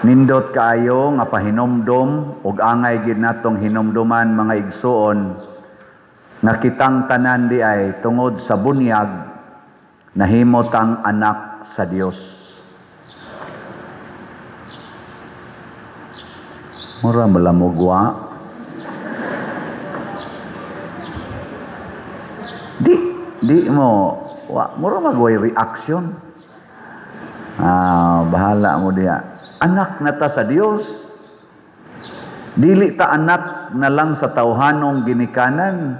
Nindot kaayo nga pahinomdom ug angay gid natong hinumduman, mga igsuon, nga kitang tanan di ay tungod sa bunyag nahimo tang anak sa Dios. Mura malamugwa. Di di mo wa mura magway reaction. Ah, bahala mo diha. Anak na ta sa Dios. Dili ta anak na lang sa tawhanong ginikanan.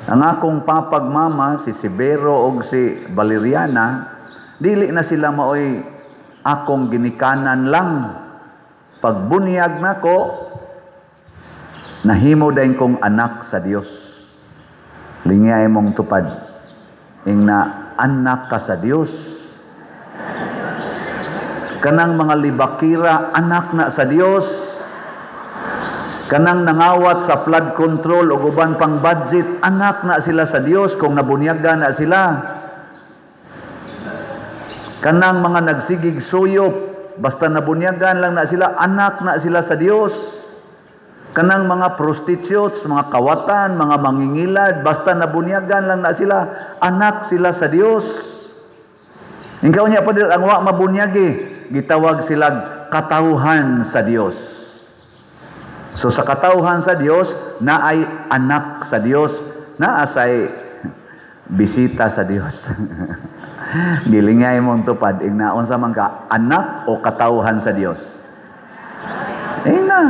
Ang akong papag mama, si Severo og si Valeriana, dili na sila maoy akong ginikanan lang. Pagbunyag nako, nahimo dayon kong anak sa Dios. Lingay mong tupad. Ingna anak ka sa Dios. Kanang mga libakira, anak na sa Dios. Kanang nangawat sa flood control o uban pang budget, anak na sila sa Dios kung nabunyagan na sila. Kanang mga nagsigig suyop, basta nabunyagan lang na sila, anak na sila sa Dios. Kanang mga prostitutes, mga kawatan, mga mangingilad, basta nabunyagan lang na sila, anak sila sa Dios. Ikaw niya pa ang wa mabunyagi, gitawag sila katawhan sa Dios. So sa katawhan sa Dios, naay anak sa Dios, naasay bisita sa Dios. Gilingay mong tupad, ingna unsa man ka, anak o katawhan sa Dios? Ingna.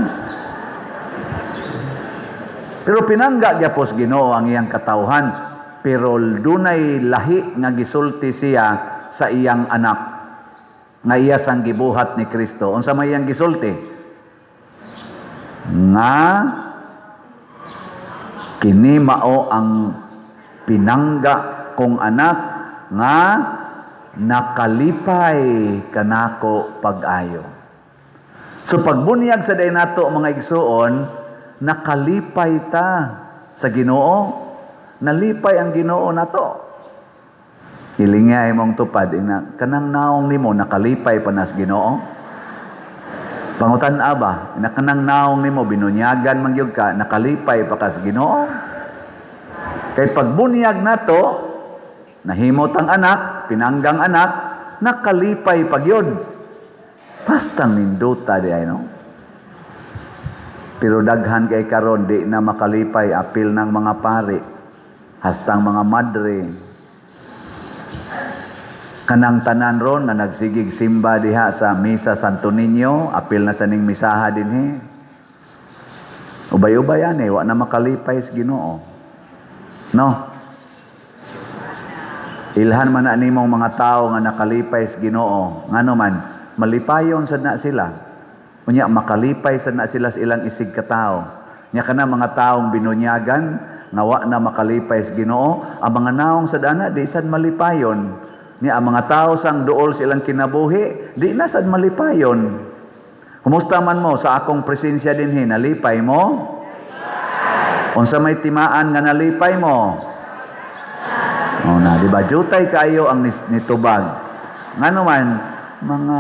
Pero pinangga gyapos Ginoo ang iyang katawhan, pero dunay lahi nga gisulti siya sa iyang anak nga iya sang gibuhat ni Kristo. Unsa may iyang gisulti? Nga kini mao ang pinangga kong anak nga nakalipay kanako pag-ayo. So pagbunyag sa day nato, mga igsuon, nakalipay ta sa Ginoo. Nalipay ang Ginoo nato. Hilingay mong tupad, ina, kanang naong nimo nakalipay pa nas Ginoo. Pangutan ba, ina, kanang naong nimo binunyagan man gyud ka, nakalipay pa ka sa Ginoo. Kay pagbunyag nato, nahimot ang anak, pinanggang anak, nakalipay pa gyud. Basta ninduta di ay, no? Pero daghan kay karon di na makalipay, apil ng mga pari, hastang mga madre. Kanang tanan ron na nagsigig simba diha sa Misa Santo Niño, apil na sa ning misaha dinhi. Ubay-ubay ani, wa na makalipay sa Ginoo. No? Ilhan man na nimong mga tao nga nakalipay sa Ginoo. Ngano man, malipayon sad na sila. Unya makalipay sad na sila sa ilang isig katao. Nya kana mga taong binunyagan nga wa na makalipay sa Ginoo, ang mga naong sad ana di sad malipayon. Nya ang mga tao sang duol sa ilang kinabuhi, di na sad malipayon. Kumusta man mo sa akong presensya dinhi, nalipay mo? Unsa may timaan nga nalipay mo? O na, di ba? Jutay kayo ang nitubag. Ngano man, mga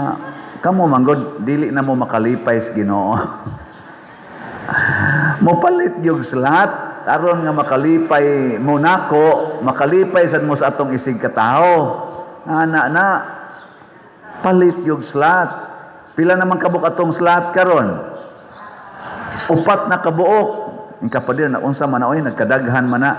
kamo manggod dili na mo makalipay sa Ginoo. Mopalit yung slot aron nga makalipay mo nako, makalipay sad mo sa atong isig katawo. Ana na palit yung slot. Pila naman kabuk atong slot karon? 4 na kabuok. Ang kapadir na unsa man oy, nagkadaghan man na.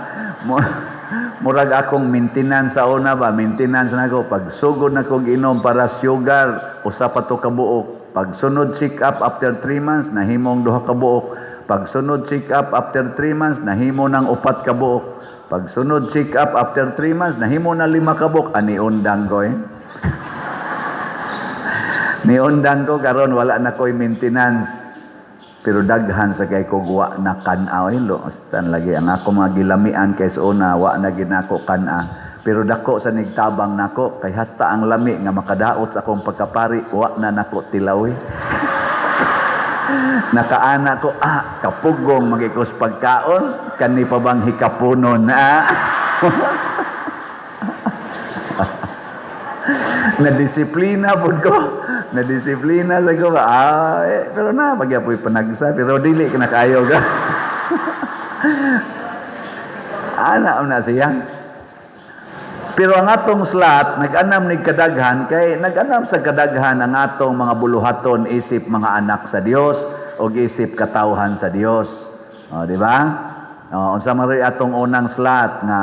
Murag akong maintenance sa una ba, maintenance na ako pag sugod na kog inom para sugar, usa pa to kabuok. Pag sunod check up after 3 months, nahimong 2 kabuok. Pag sunod check up after 3 months, nahimo ng 4 kabuok. Pag sunod check up after 3 months, nahimo na 5 kabuok. Ani undang ko eh. Niundang ko karon wala na ko'y maintenance. Pero daghan sa kay ko wa na kan-a oy lo. Stan lagi ang ako mga gilamian kay sa una wa na ginako kan-a. Pero dako sa nigtabang nako kay hasta ang lami nga makadaot sa akong pagkapari wa na nako tilawi. Nakaana ko, kapugong magikos pagkaon, kani pa bang hikapunon na. Na disiplina pud ko. Na disiplina sa ko ba? Ah, eh, pero na pagyapoy panagsa, pero dili ka na kaayo ga. Ana na siya. Pero ang atong slot, nag-anam ni kadaghan, kay nag-anam sa kadaghan ang atong mga buluhaton isip mga anak sa Dios o isip katawhan sa Dios. O, di ba? O, unsa man rin atong unang slot nga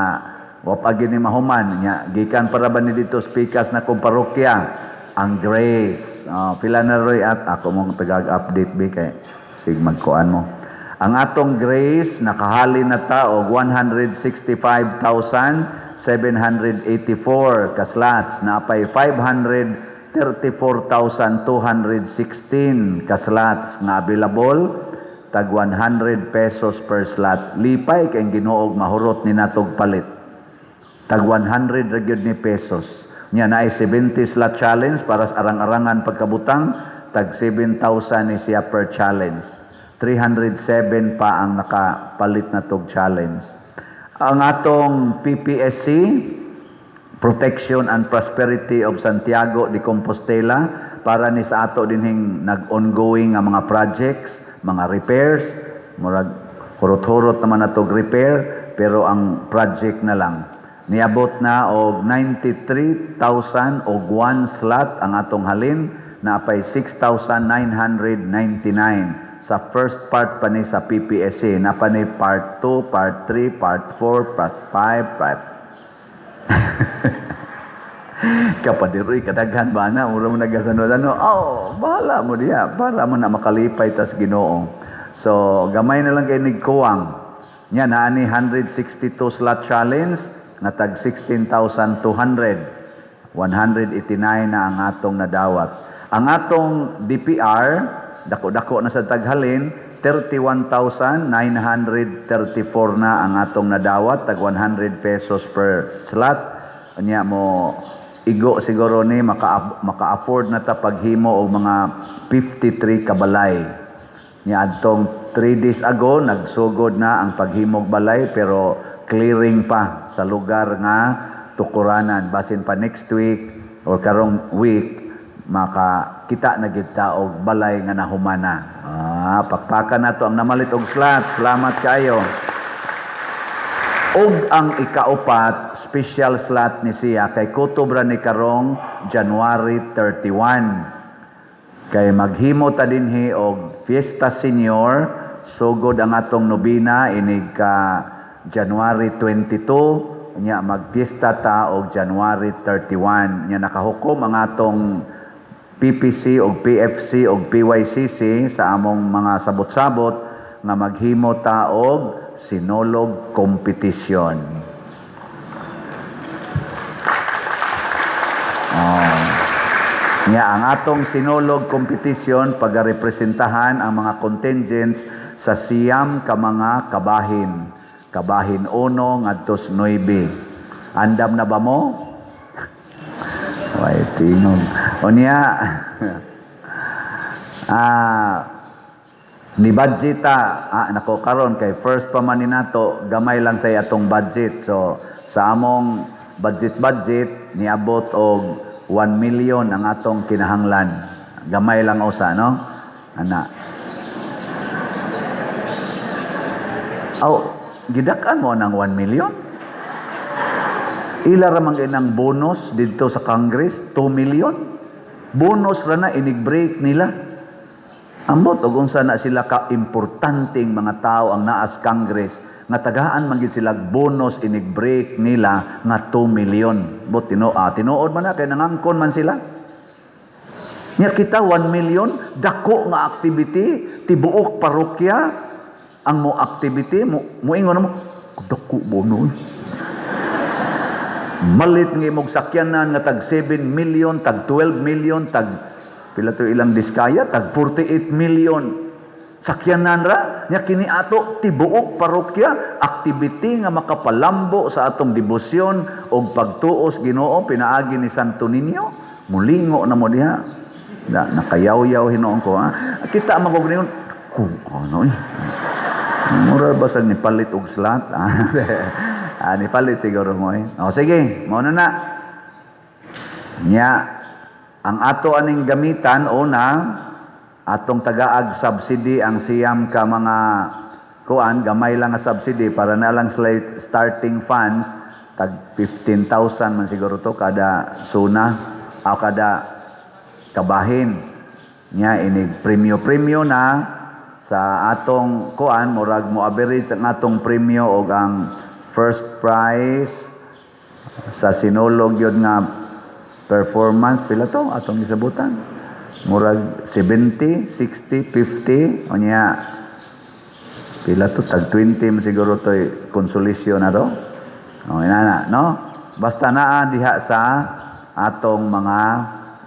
wa pa gini mahuman nya, gikan para ba ni dito speakers na kong parokya ang Grace. O, pila na roy at ako mong tagag update bi kay sig magkuan mo. Ang atong Grace nakahalin na ta og 165,784 ka slots, napay 534,216 ka slots nga available, tag 100 pesos per slot. Lipay kay Ginoog mahurot ni natog palit. Tag 100 ra gyud ni pesos. Nya naay 70 slot challenge para sa arang-arangan pagkabutang, tag 7,000 ni siya per challenge. 307 pa ang nakapalit na tog challenge. Ang atong PPSC, Protection and Prosperity of Santiago de Compostela, para ni sa ato dinhing nag-ongoing nga mga projects, mga repairs, murag hurot-hurot naman natog repair, pero ang project na lang. Niabot na og 93,000 og one slot ang atong halin, napay 6,999 sa first part pa ni sa PPSC. Napa ni part 2, part 3, part 4, part 5, part kapadiroy kadaghan ba na mura mo nagasanod ano. Oh, bahala mo diya para mo na makalipay tas Ginoo. So gamay na lang kay nigkuwang nya naa ni 162 slot challenge nga tag 16,200. 189 na ang atong nadawat. Ang atong DPR, dako-dako na sa taghalin, 31,934 na ang atong nadawat, tag 100 pesos per slot. Unya mo igo siguro ni maka-afford na ta paghimo og mga 53 kabalay. Nya adtong 3 days ago nagsugod na ang paghimog balay, pero clearing pa sa lugar nga tukuranan. Basin pa next week or karong week makakita na gid ta og balay nga nahumana. Ah, pakpakan nato ang namalit og slot. Salamat kayo. Og ang ikaupat, special slot ni siya kay kutob ra ni karong January 31. Kay maghimo ta dinhi og Fiesta Senior, sugod ang atong nobina inig ka January 22, nya magpiesta ta og January 31. Nya nakahukom ang atong PPC og PFC og PYCC sa among mga sabot-sabot nga maghimo ta og Sinulog competition. Oh. Nya ang atong Sinulog competition, pagarepresentahan ang mga contingents sa 9 ka mga kabahin. Kabahin 1 ngadto sa 9. Andam na ba mo? Way tingog. Unya ni budget ta, nako, karon kay first pa man ni nato, gamay lang sa atong budget. So sa among budget budget niabot og 1 million ang atong kinahanglan. Gamay lang usa, no? Ana. Aw, gidak-an mo ng 1 million? Ila ra man inang bonus didto sa Congress, 2 million. Bonus ra na inig-break nila. Ambot og unsa na sila ka-importanteng mga tao ang naas Congress nga tagaan man gid sila bonus inig-break nila nga 2 million. Bot tinuod man na kay nangangkon man sila. Nya kita 1 million, dako nga activity, tibuok parokya ang mo activity mo, moingon mo dako bono. Malit nga imong sakyanan nga tag 7 million, tag 12 million, tag pila to ilang diskaya, tag 48 million. Sakyanan ra nya kini ato tibuok parokya activity nga makapalambo sa atong debosyon og pagtuos Ginoo pinaagi ni Santo Niño. Mulingo na mo diha. Da, nakayaw-yaw hinuon ko ha. Kita magog niyon ku ano eh. Mura basag ni palit og slot. Ah, ni palit siguro mo eh. O sige, mao na na. Nya Ang ato aning gamitan, una, atong tagaag subsidy ang 9 ka mga kuan, gamay lang nga subsidy para na lang sila starting funds, tag 15,000 man siguro to kada suna o kada kabahin. Nya inig premyo-premyo na sa atong kuan, murag mo average ang atong premyo og ang first prize sa Sinulog yun nga performance, pila to atong gisabutan, murag 70, 60, 50, unya pila to, tag 20 man siguro to consolation na to. O inana, no, basta naa diha sa atong mga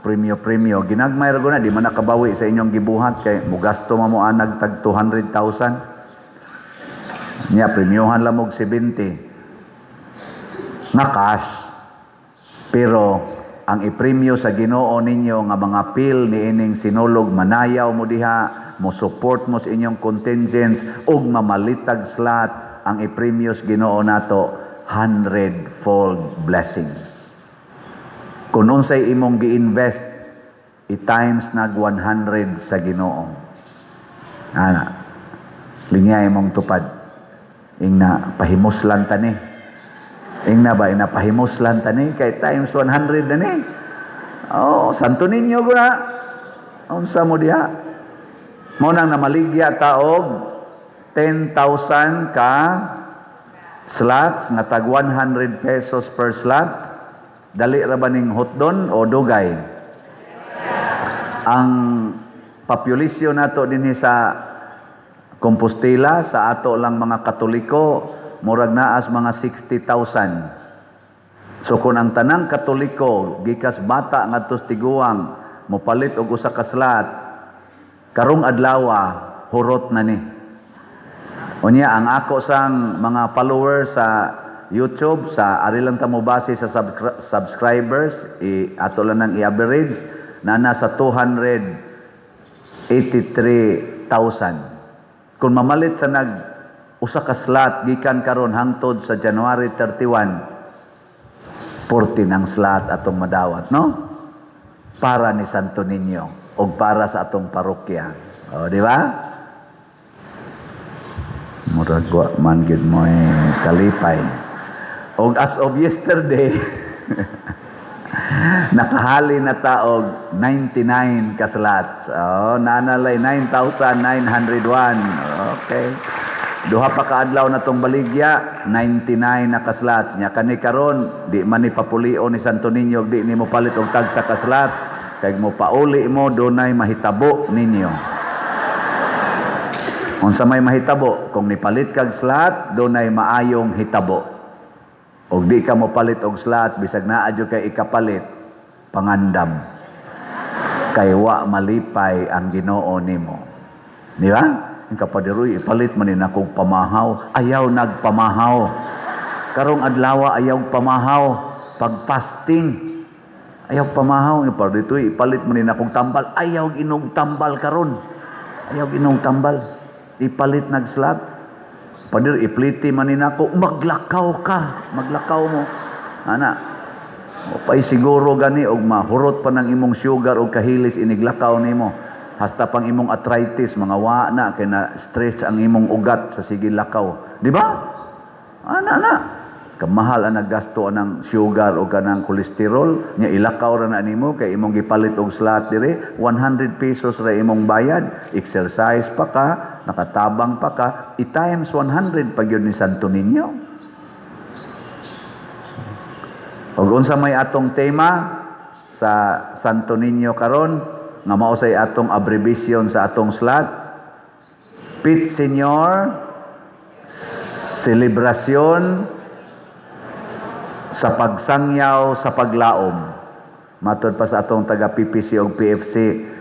premyo-premyo, ginagmay ra na, di man nakabawi sa inyong gibuhat kay mugasto man mo anag tag 200,000 niya, premyohan lang og 70 nga cash. Pero ang ipremyo sa Ginoo ninyo nga mga pil niining Sinulog, manayaw mo diha, mo support mo sa inyong contingents ug mamalitag slot, ang ipremyo sa Ginoo nato, hundredfold blessings. Kung unsay imong gi-invest, i-times nag 100 sa Ginoo. Ana, linya imong tupad. Ingna pahimuslan tani. Ingna ba, ina pahimuslan tani kay times 100 na ni. Oh, Santo Niño guna. Unsa mo diha? Mo nang namaligya ta og 10,000 ka slots nga tag 100 pesos per slot. Dali ra ba ning hotdon o dugay? Ang populasyon nato dinhi sa Compostela, sa ato lang mga Katoliko, murag naas mga 60,000. So kung ang tanang Katoliko gikas bata ngadto sa tiguang mopalit og usa ka slot karong adlawa, hurot na ni. Unya ang ako sang mga followers sa YouTube, sa ari lang ta mo base sa subscribers, i ato lang nang i-average na nasa 283,000. Kung mamalit sa nag usa ka slot gikan karon hangtod sa January 31, 14 ang slot atong madawat, no? Para ni Santo Niño og para sa atong parokya. O, di ba? Murag wa man gyud mo eh, kalipay. Og as of yesterday, nakahali na ta og 99 ka slots. Oh, nanalay 9,901. Okay. Duha pa ka adlaw na tong baligya, 99 na ka slots. Nya kani karon, di man ni papulio ni Santo Niño di nimo palit og tagsa ka slot. Kay mo pauli mo, dunay mahitabo ninyo. Unsa may mahitabo? Kung nipalit kag slot, dunay maayong hitabo. Og di ka mo palit og slot, bisag naa jud kay ikapalit, pangandam. Kay wa malipay ang Ginoo nimo. Di ba? Ang kapadiroy, ipalit man ni nakong pamahaw. Ayaw nagpamahaw. Karong adlawa, ayaw pamahaw. Pag-fasting, ayaw pamahaw. Dito, ipalit man ni nakong tambal. Ayaw inog tambal karon. Ayaw inog tambal. Ipalit nag-slot. Padir, ipliti man ni nako, maglakaw ka, maglakaw mo. Ana, o pay siguro gani og mahurot pa ng imong sugar og kahilis iniglakaw nimo. Hasta pang imong arthritis, mga wa na kay na stress ang imong ugat sa sige lakaw. Di ba? Ana na. Kamahal ang naggasto anang sugar o kanang kolesterol nya, ilakaw ra na nimo kay imong gipalit og slot dire, 100 pesos ra imong bayad, exercise pa ka, nakatabang pa ka, i-times 100 pa gyud ni Santo Niño. Ug unsa may atong tema sa Santo Niño karon nga mao say atong abbreviation sa atong slot? Pit Senior, selebrasyon sa pagsangyaw sa paglaom. Matod pa sa atong taga PPC og PFC,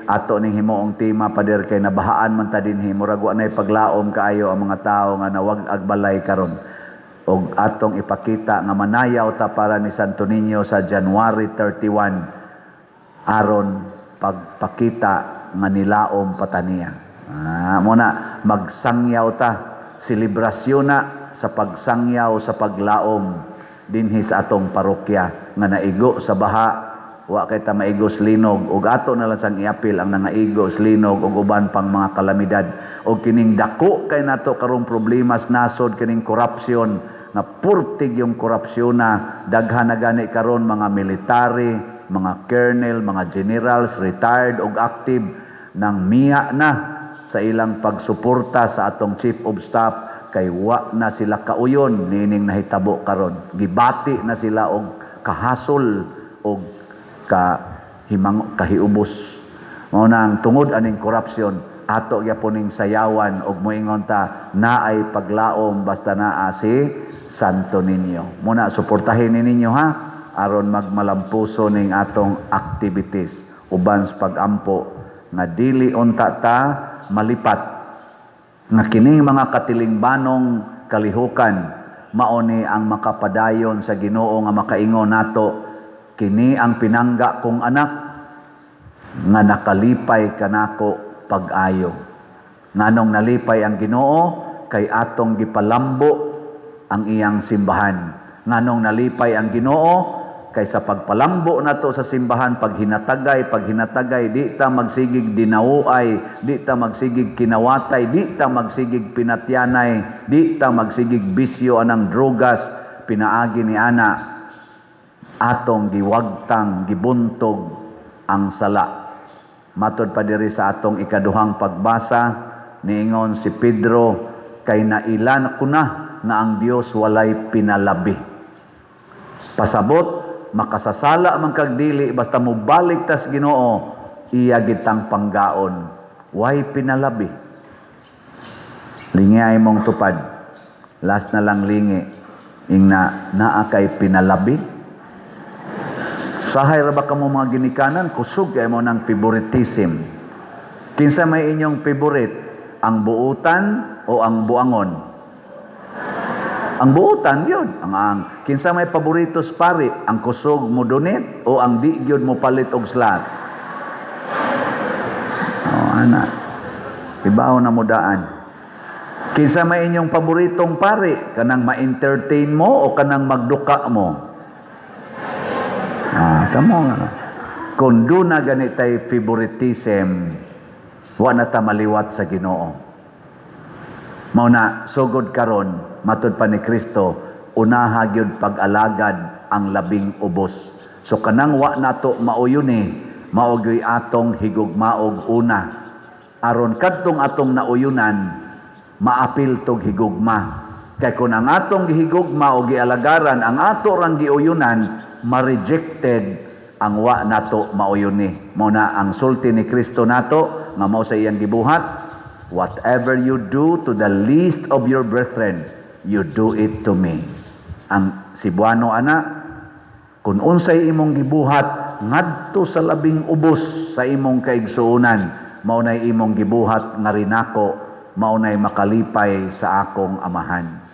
ato ning himuong tema, pader, kay nabahaan man ta dinhi, murag wa nay paglaom kaayo ang mga tawo nga nawag agbalay karon. Og atong ipakita nga manayaw ta para ni Santo Niño sa January 31 aron pagpakita nga nilaom pa ta niya. Ah, mo na magsangyaw ta, selebrasyon na sa pagsangyaw sa paglaom dinhi sa atong parokya nga naigo sa baha. Wa kay ta maigos linog ug ato na lang sang iapil ang nangaigos linog ug uban pang mga kalamidad. Og kining dako kay nato karong problema sa nasod, kining corruption nga purtig yung korupsyon na daghan na gani karon, mga military, mga colonel, mga generals, retired og active, nang miya na sa ilang pagsuporta sa atong chief of staff kay wa na sila kauyon niining nahitabo karon. Gibati na sila og kahasol og ka himang kahiubos. Mao nang tungod aning corruption, ato gyapon ning sayawan og moingon ta naay paglaom basta naa si Santo Niño. Muna suportahin ni ninyo ha, aron magmalampuso ning atong activities uban sa pagampo nga dili unta ta malipat nga kining mga katilingbanong kalihukan mao ni ang makapadayon sa Ginoo nga makaingon nato, "Kini ang pinangga kong anak nga nakalipay kanako pag-ayo." Nganong nalipay ang Ginoo? Kay atong gipalambo ang iyang simbahan. Nganong nalipay ang Ginoo? Kay sa pagpalambo nato sa simbahan, paghinatagay, paghinatagay, di ta magsigig dinauay, di ta magsigig kinawatay, di ta magsigig pinatyanay, di ta magsigig bisyo anang drogas, pinaagi ni ana atong giwagtang, gibuntog ang sala. Matod pa diri sa atong ikaduhang pagbasa, niingon si Pedro, "Kay nailan ko na nga ang Dios walay pinalabi." Pasabot, makasasala man kag dili, basta mobalik tas Ginoo, iya gitang panggaon. Way pinalabi. Lingi ay mong tupad. Last na lang lingi. Ingna, naa kay pinalabi? Sahay ra ba kamo mga ginikanan, kusog kay mo ng favoritism. Kinsa may inyong favorite? Ang buutan o ang buangon? Ang buutan yun. Ang kinsa may paborito sa pari, ang kusog mo donate o ang di gyud mo palit og slot? Oh, ana. Ibaw na mo daan. Kinsa may inyong paboritong pari, kanang ma-entertain mo o kanang magduka mo? Ah, kamo nga. Kung duna gani tay favoritism, wa na ta maliwat sa Ginoo. Mao na sugod karon, matud pa ni Kristo, unaha gyud pag-alagad ang labing ubos. So kanang wa nato mauyon ni, mao gyud atong higugmaog una. Aron kadtong atong nauyunan, maapil tog higugma. Kay kung ang atong gihigugma o gialagaran, ang ato rang giuyunan, ma-rejected ang wa nato mauyon ni. Mao na ang sulti ni Kristo nato nga mao sa iyang gibuhat, "Whatever you do to the least of your brethren, you do it to me." Ang Cebuano ana, kung unsay imong gibuhat ngadto sa labing ubos sa imong kaigsuonan, mao nay imong gibuhat nga rinako, mao nay makalipay sa akong Amahan.